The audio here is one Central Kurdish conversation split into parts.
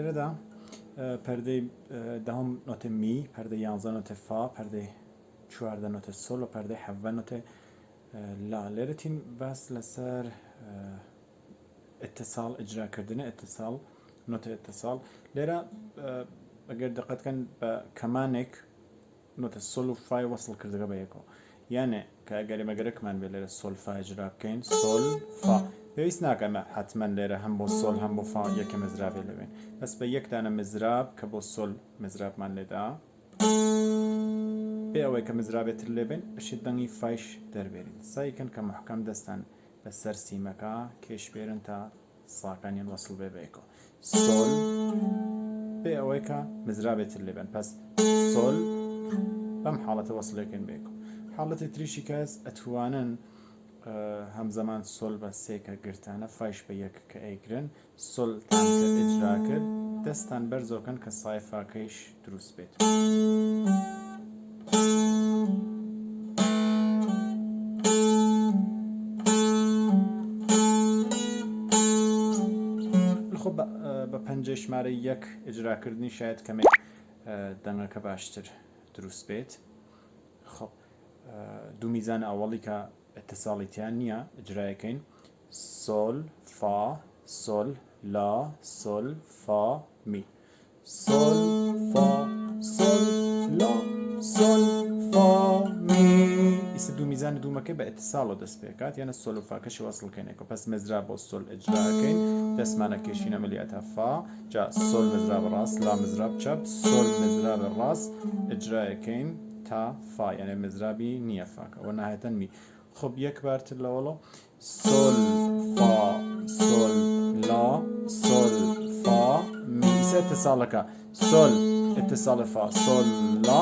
لێرەدا پەردەی دەهەم نۆتە می، پەردەی یانزە نۆتە فا، پەردەی 14 نۆتە سۆل و پەردەی حەڤە نۆتە لا. لێرە تین باس لەسەر اتصال ئیجراکردنە اتصال نۆتە اتصال لێرە ئەگەر دقت کەن بە کەمانێک نۆتە سۆل و فای وەسڵ کردگە بە یەکەوە یانێ کە ئەگەر ئێمە گەرەکمان بێ لێرە سۆل فا ئیجرا بکەین سۆل فا پێویست ناکە ئەمە حتمما لێرە هەم بۆ سۆل هەم بۆ فا یەکە مزرابێ لەوێن بەس بە یەک دانە مزراب کە بۆ سۆل مزرابمان لێدا بێ ئەوەی کە مزرابێ تر لێبێن ئەشێ دەنگی فایش دەربێرین سایکەن کە محکەم دەستان بەسەر سیمەکە کێش بێرن تا ساکانیان وەسڵ بێ بەیەکەوە سۆل بێ ئەوەی کە مزرابێ تر لێبن پس سۆل بەم حاڵەتە وەسڵێکن بێکەوە حاڵەتی تریشی کەس ئەتوانن هەمزەمان سۆل بە سێ کە گرتانە فایش بە یەک کە ئەیگرن سۆلتان کە ئیجرا کرد دەستان بەرزۆکەن کە سای فاکەیش دروست بێت. خۆ بە پەنجەی ژمارە یەک ئیجراکردنی شاید کەمێک دەنگەکە باشتر دروست بێت. خب دوو میزان ئەوەڵی کە اتصالی تیان نییە ئیجرایەکەین سۆل فا سۆل لا سۆل فا می سۆل فا سۆل لا سۆل فا می ئیستا دوو میزانی دوومەکەی بە ئیتساڵەوە دەست پێکات یانە سۆل و فاکەشی وەسڵ کەینێکەوە پس مزرا بۆ سۆل ئیجراکەین دەستمانە کێشینە ملیاتا فا جا سۆل مزرا بە ڕاست لا مزراب چەپ سۆل مزرا بە ڕاست ئیجرایەکەین تا فا یانە مزرابی نییە فاکە وە نهایەتەن می خب یەک بارتر لەوەڵۆ سۆل فا سۆل لا سۆل فا می ئیسە اتصالەکە سۆل اتصال فا سۆل لا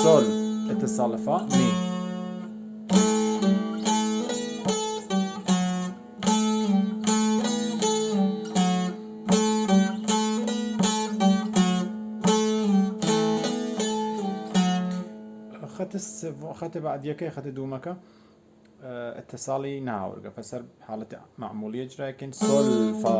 سۆل اتصال فا می. خەتە خەتە بەعدیەکەی خەتە دوومەکە اتصالی ناورگە پس هەر حاڵەتی معمولی اجرا کەین سۆل فا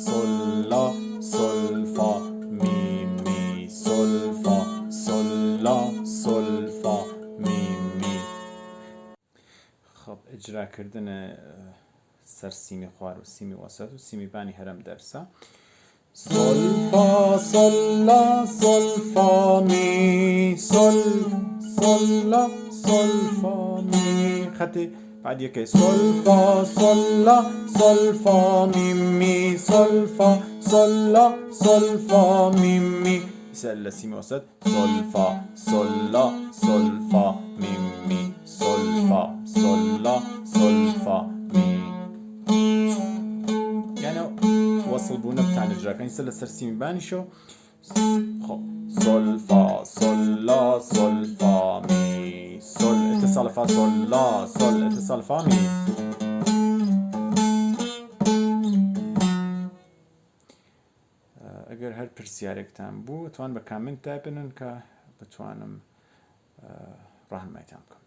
سۆل لا سۆل فا می می سۆل فا سۆل لا سۆل فا می می. خب اجراکردن سەر سیمی خوار و سیمی وەسەت و سیمی بانی هەرەم دەرسە. سۆل فا سۆل لا سۆل فا می سۆل سۆل لا سۆل فا می خەتی بعد یەکەی سۆل فا سۆل لا سۆل فا می می سۆل فا سۆل لا سۆل فا می می ئیسە لە سیمی وەسەت سۆل فا سۆل لا سۆل فا می می سۆل فا سۆل لا سۆل فا می یانە وەسڵ بوونە بتانە جراکەن ئیسە لەسەر سیمی بانیشەوە خب سۆل فا سۆل لا سۆل فا می سۆل اتصال فا سۆل لا سۆل اتصال فا می. ئەگەر هەر پرسیارێکتان بوو توان بە کامنت دابنن کە بتوانم ڕاهنمایتان بکەم.